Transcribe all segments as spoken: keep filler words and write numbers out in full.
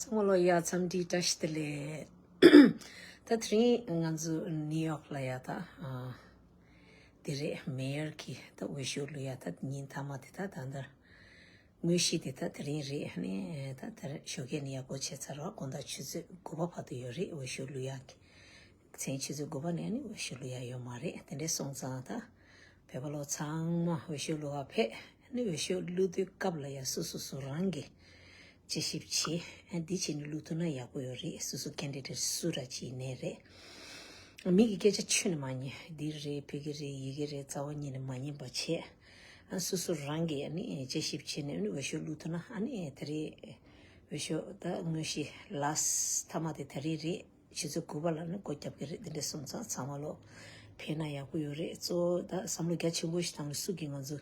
ཚང་མ་ལོ་ཡ་འཚམས་འདྲི་བཀྲ་ཤིས་བདེ་ལེགས། ད་དེ་རིང་ང་ཚོ་ནིའུ་ཡོག་ལ་ཡ་ད་ཨ་དེ་རེད། མེ་ཡར་གྱི་ད་འོས་ཤོག་བླུག་ཡ་ད་ཉིན་མཐའ་མ་དེ་ད་ད་ལྟ་དངོས་གཞི་དེ་ད་དེ་རིང་རེད། ནི་ད་དེར་ཞོགས་ཀས་ནས་ཡག་པོ་བྱས་ཚར་བ། དགོང་དག་ཆུ་ཚོད་དགུ་པ་བར་དུ་ཡོད་རེད། འོས་ཤོག་བླུག་ཡ་གི་མཚན་ཆུ་ཚོད་དགུ་པ་ནས་ནི་འོས་ཤོག་བླུག་ཡ་ཡོད་མ་རེད། དེ་འདྲས་སོང་ཙང་ད་བོད་པ་ལོ་ཚང་མ་འོས་ཤོག་བླུག་ག་ཕེབས། ནི་འོས་ཤོག་བླུག་དུས་སྐབས་ལ་ཡ་སོ་སོ་སོ་རང་གི་དཔྱད་ཞིབ་བྱེད། ཨ་འདི་བྱས་ནས་བླུག་ཐུབ་ན་ཡག་པོ་ཡོད་རེད། སོ་སོ་ཀེན་ཌི་ཌེ་ཊི་སུ་ར་ཅིག་ཡིན་ནའི་རེད། མི་གི་སྐད་ཆ་ཁྱོན་ནས་མ་ཉན། འདི་རེད་བོད་སྐད་རེད་ཡི་གེ་རེད་རྩ་བ་ཉིད་ནས་མ་ཉན་པ་བྱས། ཨ་སོ་སོ་རང་གིས་ཨ་ནི་དཔྱད་ཞིབ་བྱས་ནས་ཨ་ནི་འོས་ཤོག་བླུག་ཐུབ་ན་ཨ་ནི་དེ་རེད། འོས་ཤོག་ད་དངོས་གཞི་ལཱ་སི་ཊི་མཐའ་མ་དེ་དེ་རིང་རེད། ཆུ་ཚོད་དགུ་པ་ལ་ནི་སྒོ་རྒྱབ་ཀྱི་རེད། འདི་འདྲ་སོང་ཙང་ཚང་མ་ལོ་ཕེབས་ན་ཡག་པོ་ཡོད་རེད། གཙོ་བོ་ད་བསམ་བློ་རྒྱ་ཆེན་པོ་ཞིག་བཏང་ནས་སུ་གིས་ང་ཚོ་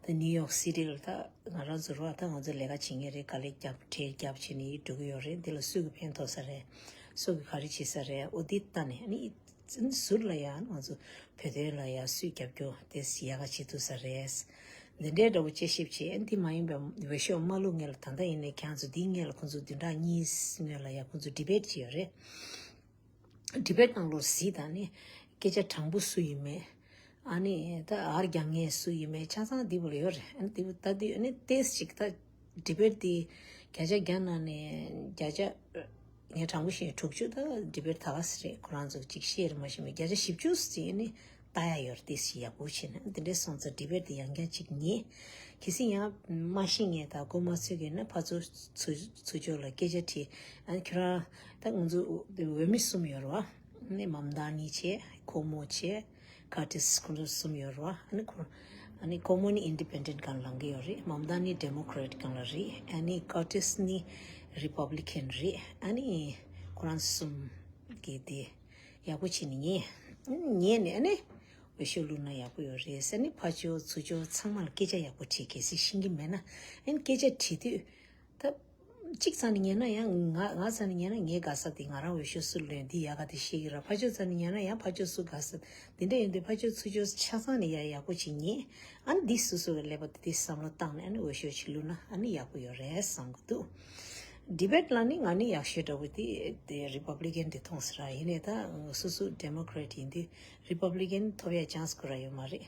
ད་ནིའུ་ཡོག་སི་ཊི་ལ་ད་ང་རང་ཚོ་རོ་ད་ང་ཚོ་ལས་ཀ་བྱེད་མཁན་རེད། དཀའ་ལས་རྒྱབ་གྲལ་རྒྱབ་བྱས་ནས་འགྲོ་གི་ཡོད་རེད། འདི་ལ་སུ་གིས་ཕན་ཐོགས་ས་རེད། སུ་གིས་ག་རེ་བྱེད་ས་རེད། འོ་འདི་ལྟ་ནས་ཨ་ནི་ཟུར་ལ་ཡང་ང་ཚོ་བོད་དོན་ལ་ཡང་སུས་རྒྱབ་སྐྱོར་དེ་ཡག་ག་བྱེད་ཐུབ་ས་རེད། འདི་འདྲའི་འདྲ་བོ་དཔྱད་ཞིབ་བྱས། འདི་མ་ཡིན་པའི་འོས་ཤོག་མ་བླུག་སྔོན་ལ་ད་ལྟ་ཡིན་ནའི་ཁྱེད་ཚོ་འདིའི་སྔོན་ལ་ཁོང་ཚོ་བདུན་ཕྲག་གཉིས་སྔོན་ལ་ཡང་ཁོང་ཚོ་ཌི་བེ་ཊི་བྱས་ཡོད་རེད། ཌི་བེ་ཊི་ནང་ལོགས་གཟིགས་དང་ནི་སྐད་ཆ་དྲང་པོ་སུ་ཡིན་མེད། ཨ་ནི་ད་ཨར་རྒྱག་མཁན་སུ་ཡིན་མེད་ཆ་ཚང་འདི་བོ་ལ་ཡོད་རེད། ཨ་ནི་འདི་བོ་ལྟ་དུས་ཨ་ནི་ཏོག་ཙམ་ཅིག་ད་ཌི་བེ་ཊི་འདི་བརྒྱ་ཆ་བརྒྱ་ནང་ནས་བརྒྱ་ཆ་ངས་དྲང་པོ་བཤད་དྲུག་ཅུ་ད་ཌི་བེ་ཊི་ད་ག་ས་རེད། ཁོ་རང་ཚོ་ཅིག་བཤད་རེད་མ་བཤད་མེད། བརྒྱ་ཆ་བཞི་བཅུ་ཙམ་ནི་ལྟ་ཡ་ཡོད་རེད། ཏོག་ཙམ་ཡག་པོ་བྱས་ན་དེ་འདྲས་སོང་ཙང་ཌི་བེ་ཊི་དེ་ཡང་བསྐྱར་ཅིག་ཉན། གལ་སྲིད་ཡང་མ་ཤེས་མཁན་དང་གོ་མ་ཚོད་མཁན་ན་ཕར་ཚུར་ཚུར་ཚུར་ཕྱོགས་ལ་སྐད་ཆ་དྲིས། ཨ་ནི་ཁྱོད་རང་ད་ང་ཚོ་འོས་མི་གསུམ་ཡོད་རེད་བ། ཨ་ནི་མམ་དཱ་ནི་བྱས། ཁོ་མོ་བྱས། ཀར་ཊིས། ཁོ་ཚོ་གསུམ་ཡོད་རེད་བ། ཨ་ནི་ཁོ་ཨ་ནི་ཁོ་མོ་ནི་ཨིན་ཌི་པེན་ཌེན་ཊི་སྒང་ལངས་ཀྱི་ཡོད་རེད། མམ་དཱ་ནི་ཌེ་མོ་ཀེ་རེ་ཊི་སྒང་ལ་རེད། ཨ་ནི་ཀར་ཊིས་ནི་རི་པབ་ལི་ཀན་རེད། ཨ་ནི་ཁོ་རང་གསུམ་གྱིས་དེ་ཡག་པོ་བྱས་ནས་ཉན། ཉན་ནས་ཨ་ནི་འོས་ཤོག་བླུགས་ན་ཡག་པོ་ཡོད་རེད་ཟེར་ནས་ཕར་ཕྱོགས་ཚུར་ཕྱོགས་ཚང་མ་ལ་སྐད་ཆ་ཡག་པོ་དྲིས། གལ་སྲིད་ཤེས་ཀྱི་མེད་ན་ཨ་ནི་སྐད་ཆ་དྲིས་དུས་ད་གཅིག་རྩ་ནས་ཉན་ན་ཡང་ང་ང་རྩ་ནས་ཉན་ན་ངའི་དགའ་ས་དེ་ང་རང་འོས་ཤོག་སུ་ལེན་འདི་ཡག་ག་དེ་ཤེས་ཀྱི་ར། ཕར་ཕྱོགས་རྩ་ནས་ཉན་ན་ཡང་ཕར་ཕྱོགས་སུ་དགའ་ས་འདི་འདྲ་ཡིན་དུས་ཕར་ཕྱོགས་ཚུར་ཕྱོགས་ཆ་ཚང་ནས་ཡ་ཡག་པོ་ཅིག་ཉན། ཨ་ནི་འདི་སོ་སོ་གི་ཀླད་པ་དེ་དེ་བསམ་བློ་བཏང་ནས་ཨ་ནི་འོས་ཤོག་ཅིག་བླུགས་ན་ཨ་ནི་ཡག་པོ་ཡོད་རེད་བསམ་གི་འདུག་ཌི་བེ་ཊི་ལ་ནི་ང་ནི་ཡག་ཤོས་འདྲ་བོ་དེ་དེ་རི་པབ་ལི་ཀན་དེ་མཐོང་སོང་ར། ཡིན་ནའི་ད་སོ་སོ་ཌེ་མོ་ཀེ་རེ་ཊི་ཡིན་དུས་རི་པབ་ལི་ཀན་ཐོབ་ཡ་ཅན་སི་ཁོ་ར་ཡོད་མ་རེད།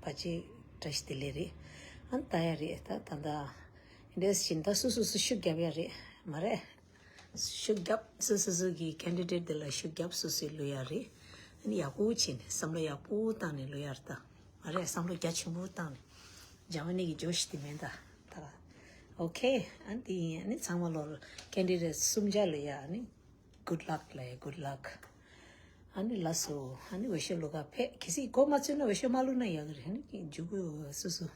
ཕལ་ཆེར་བཀྲ་ཤིས་བདེ་ལེགས་རེད། ཨ་ནི་ལྟ་ཡ་རེད། ད་ད་ད་འདྲས་བཞིན་ད་སོ་སོ་སོ་ཤུགས་རྒྱབ་ཡ་རེད་མ་རེད། ཤུགས་རྒྱབ། སོ་སོ་སོ་གི་ཀེན་ཌི་ཌེ་ཊི་དེ་ལ་ཤུགས་རྒྱབ། སོ་སོས་བླུག་ཡ་རེད། ཨ་ནི་ཡག་པོ་བྱས་ནས་བསམ་བློ་ཡག་པོ་བཏང་ནས་བླུག་ཡ་རེད་ད། མ་རེད། བསམ་བློ་རྒྱ་ཆེན་པོ་བཏང་ནས། འཇམ་ནི་གི་ཇོ་ཤི་དེ་མིན་ད། ད་ཨོ་ཁེ། ཨ་ནི་དེ་ཡིན། ཨ་ནི་ཚང་མ་ལོ་ཀེན་ཌི་ཌེ་ཊི་གསུམ་ཆ་ལ་ཡ་ཨ་ནི་གུཌ་ལག་ལ་ཡ་གུཌ་ལག་ཨ་ནི་ལགས་སོ། ཨ་ནི་འོས་ཤོག་བླུག་ག་ཕེབས། གལ་སྲིད་གོ་མ་ཚོད་ན་འོས་ཤོག་མ་བླུགས་ན་ཡག་གི་རེད། ཨ་ནི་མཇུག་གུ་སོ་སོ་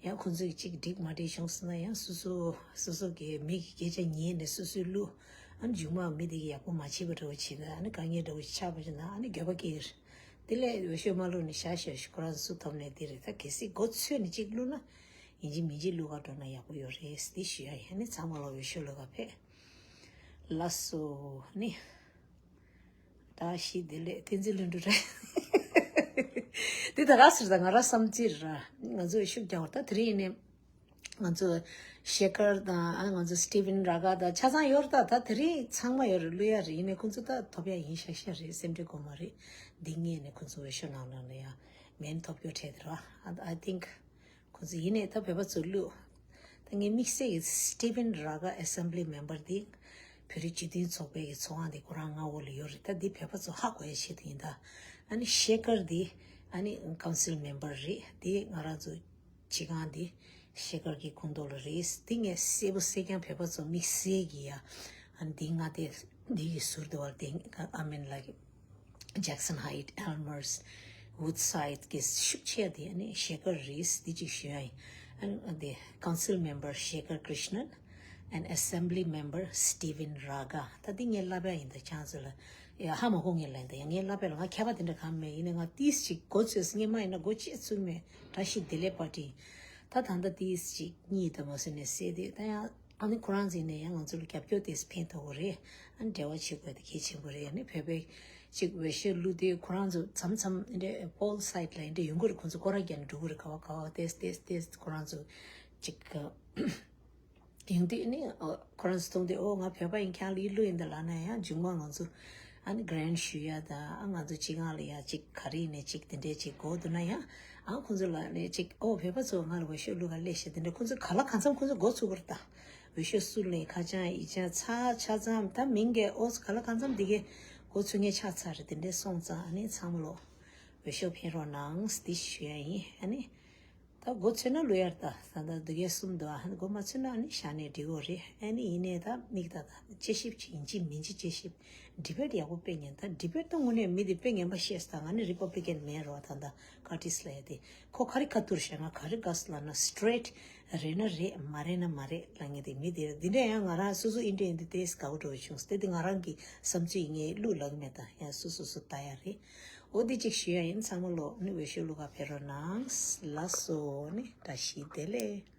ཡང་ཁོང་ཚོས་གཅིག་འགྲིག་མ་འགྲིག་བྱུང་སོང་ན་ཡང་སོ་སོ་སོ་སོ་གི་མི་གི་སྐད་ཆ་ཉན་ནས་སོ་སོས་བླུགས། ཨ་ནི་མཇུག་མ་མི་དེ་གི་ཡག་པོ་མ་བྱེད་པ་འདྲ་བོ་བྱེད་ན་ཨ་ནི་དཀའ་ངལ་འདྲ་བོ་ཆགས་པ་བྱུང་ན་ཨ་ནི་འགྱོད་པ་སྐྱེ་གི་རེད། དེ་ལས་འོས་ཤོག་མ་བླུགས་ནས་བཞག་བཞག་ཁོ་རང་སུ་ཐོབ་ནས་དེ་རེད། ད་གལ་སྲིད་གོ་ཚོད་ནས་གཅིག་བླུགས་ན་ཡིན་གཅིག་མིན་གཅིག་བླུགས་ག་འགྲོ་ན་ཡག་པོ་ཡོད་རེད་དེ་ཞུ་ཡ་ཡིན། ཨ་ནི་ཚང་མ་ལ་འོས་ཤོག་བླུག་ག་ཕེབས། ལགས་སོ། ནི། བཀྲ་ཤིས་བདེ་ལེགས། བསྟན་འཛིན་ལྷུན་གྲུབ་རེད། དེ་ད་ག་ཟེར་ད་ང་རང་བསམ་རྩིས་ར། ང་ཚོས་ཤུགས་རྒྱག་བར་ད་དེ་རིང་ཡིན་ནའི། ང་ཚོ་ཤེ་ཁར་དང་ཨ་ང་ཚོ་སི་ཊི་ཝན་ར་ག་དང་ཆ་ཚང་ཡོད་རེད། ད་ད་དེ་རིང་ཚང་མ་ཡོད་རེད། བླུག་ཡ་རེད། ཡིན་ནའི་ཁོང་ཚོ་ད་ཐོབ་ཡ་ཡིན་ཤག་ཤག་རེད། སེམས་ཁྲལ་དགོས་མ་རེད། འདི་ངས་ནས་ཁོང་ཚོ་འོས་ཤོག་ནང་ལ་ལ་ཡ་མེན་ཐོབ་རྒྱུ་འཕྲད་དེ་ར། I think ཁོང་ཚོ་ཡིན་ནའི་ད་བོད་པ་ཚོ་བླུགས། ད་ངའི་དམིགས་བསལ་གྱི་སི་ཊི་ཝན་ར་ག་ཨེ་སེམ་བྷི་ལི་མེམ་བར་འདི་བོད་རིགས་སྤྱི་མཐུན་ཚོགས་པའི་གི་ཚོགས་ཁང་འདི་ཁོ་རང་མངའ་འོག་ལ་ཡོད་རེད། ད་འདི་བོད་པ་ཚོ་ཧ་གོ་ཡ་ཆེད་དུ་ཡིན་ད། ཨ་ནི་ཤེ་ཁར་འདི་ཨ་ནི་ཀའུན་སིལ་མེམ་བར་རེད། འདི་ང་རང་ཚོ་སྤྱི་ཁང་འདི་ཤེ་ཁར་གི་ཁོངས་གཏོགས་ལ་རེད། འདི་ངས་གསལ་པོ་གསལ་རྐྱང་བོད་པ་ཚོ་དམིགས་བསལ་གྱི་ཡ་ཨ་ནི་འདི་མངའ་སྡེ་འདི་གི་ཟུར་དུ་བར་འདི་ཨ་མིན་ལ་Jackson Heights, Elmhurst, Woodside གི་ཤུགས་ཆེ་དེ་ནི་ཤེ་ཁར་རེད། དེ་གཅིག་ཞུ་ཡ་ཡིན། དེ་Council Member Shekhar Krishnan and Assembly Member Stephen Raga ད་དེ་ངས་ལབ་ཡ་ཡིན། ད་ཆང་ཚོ་ལ་ཡ་ཧ་མ་གོ་ངས་ལབ་ཡིན། ད་ཡ་ངས་ལབ་ཡ་ལ་ང་མཁས་པ་དེ་འདྲ་གང་མེད། ཡིན་ན་ང་ཏིས་ཅིག་གོ་ཚོད་སྙེ་མ་ཡིན་ན་གོ་ཅི་ཚུགས་མེད། བཀྲ་ཤིས་བདེ་ལེགས་པར་ཏི་ད་ད་ལྟ་ཏིས་ཅིག་གཉིས་ད་མ་སོན་ནས་སེ་དེ་ད་ཡང་། ཨ་ནི་ཁོ་རང་ཚོ་ནས་ཡང་ང་ཚོ་ལ་རྒྱབ་སྐྱོར་དེ་ཕན་ཐོགས་རེད། ཨ་ནི་འབྲེལ་བ་བྱེད་དགོས་དེ་གལ་ཆེན་པོ་རེད། ཨ་ནི་བོད་པའི་ཅིག་འོས་ཤོག་བླུགས་དུས་ཁོ་རང་ཚོ་མཚམས་མཚམས་འདྲ་པོལ་སའིད་ལ་འདྲ་ཡོང་གི་རེད། ཁོ་ཚོ་སྐོར་ར་རྒྱག་ནས་འགྲོ་གི་རེད། ག་བ་ག་བ་ཏེས་ཏེས་ཏེས་ཁོ་རང་ཚོ་ཅིག་ ཡིན་དུས་ནི་ཨོ་ཁོ་རང་ཚོ་མཐོང་དུས་ཨོ་ང་བོད་པ་ཡིན། ཁྱེད་རང་ལ་གླུ་ཡིན་འདི་ལབ་ན་ཡང་མཇུག་མ་ང་ཚོ་ཨ་ནི་གྷ་རན་ཊི་ཞུ་ཡ་ད་ཨ་ང་ཚོ་གཅིག་སྒང་ལ་ཡ་གཅིག་ག་རེ་ཡིན་ནའི་གཅིག་དེ་འདྲས་གཅིག་དགོས་འདུག་ན་ཡང་ཨ་ཁོ་ཚོ་ལ་ནི་གཅིག་ཨོ་བོད་པ་ཚོ་ང་ལ་འོས་ཤོག་བླུག་ག་སླེབས་ཤག་དེ་འདྲས་ཁོ་ཚོ་ག་ལ་གང་འཚམ་ཁོ་ཚོ་འགོ་ཚུགས་པ་རེད་ད། འོས་ཤོག་སུ་ལེན་ཁ་བྱང་ཡིག་ཆ་ཚ་ཆ་ཚང་ད་མིང་གི་ཨོ་ག་ལ་གང་འཚམ་དེ་གའི་འགོ་ཚུགས་མཁན་ཆགས་ཚར་རེད། དེ་འདྲས་སོང་ཙང་ཨ་ནི་ཚང་མ་ལོ་འོས་ཤོག་འཕེན་རོགས་གནང་འདི་ཞུ་ཡ་ཡིན། ཨ་ནི། ད་འགོ་ཚུགས་ན་བླུག་ཡ་རེད་ད། ད་ད་སྡུག་ཡས་གསུམ་འདུག་ཨ། འགོ་མ་ཚུགས་ན་ཨ་ནི་ཞག་ནས་འགྲིག་གོ་རེད། ཨ་ནི་ཡིན་ནའི་ད་མིག་ད་ད་དཔྱད་ཞིབ་ཅིག་ཡིན་གཅིག་མིན་གཅིག་དཔྱད་ཞིབ། ཌི་བེཊ་ཡག་པོ་སྤེལ་ཉན་ད། ཌི་བེཊ་ད་དངོས་གནས་མི་དེ་དཔེ་ངན་པ་བཤད་སོང་། ད་ང་ནི་རི་པབ་ལི་ཀན་མེད་རོ། ད་ད་ཀར་ཏིས་ལབ་ཡ་དེ་ཁོ་ག་རེ་ཁ་ཐུར་བཤད། ང་ག་རེ་དགའ་སོང་ལབ་ན་སི་ཊེ་རེཊ་རེད་ན་རེད་མ་རེད་ན་མ་རེད་ལབ་མཁན་དེ་མི་དེ་རེད། འདི་འདྲ་ཡང་ང་རང་སོ་སོ་ཨིན་ཌི་ཡན་དེ་དེས་དགའ་པོ་འགྲོ་བྱུང་སྟེ་དེ་ང་རང་གི་བསམ་ཚུལ་ཡིན། ངས་གླུ་ལབ་གི་མེད། ད་ཡང་སོ་སོ་སོ་ལྟ་ཡ་རེད། འོ་འདི་གཅིག་ཞུ་ཡ་ཡིན། ཚང་མ་ལོ་ནི་འོས་ཤོག་བླུག་ག་ཕེབས་རོགས་གནང་། ལགས་སོ་ནི་བཀྲ་ཤིས་བདེ་ལེགས།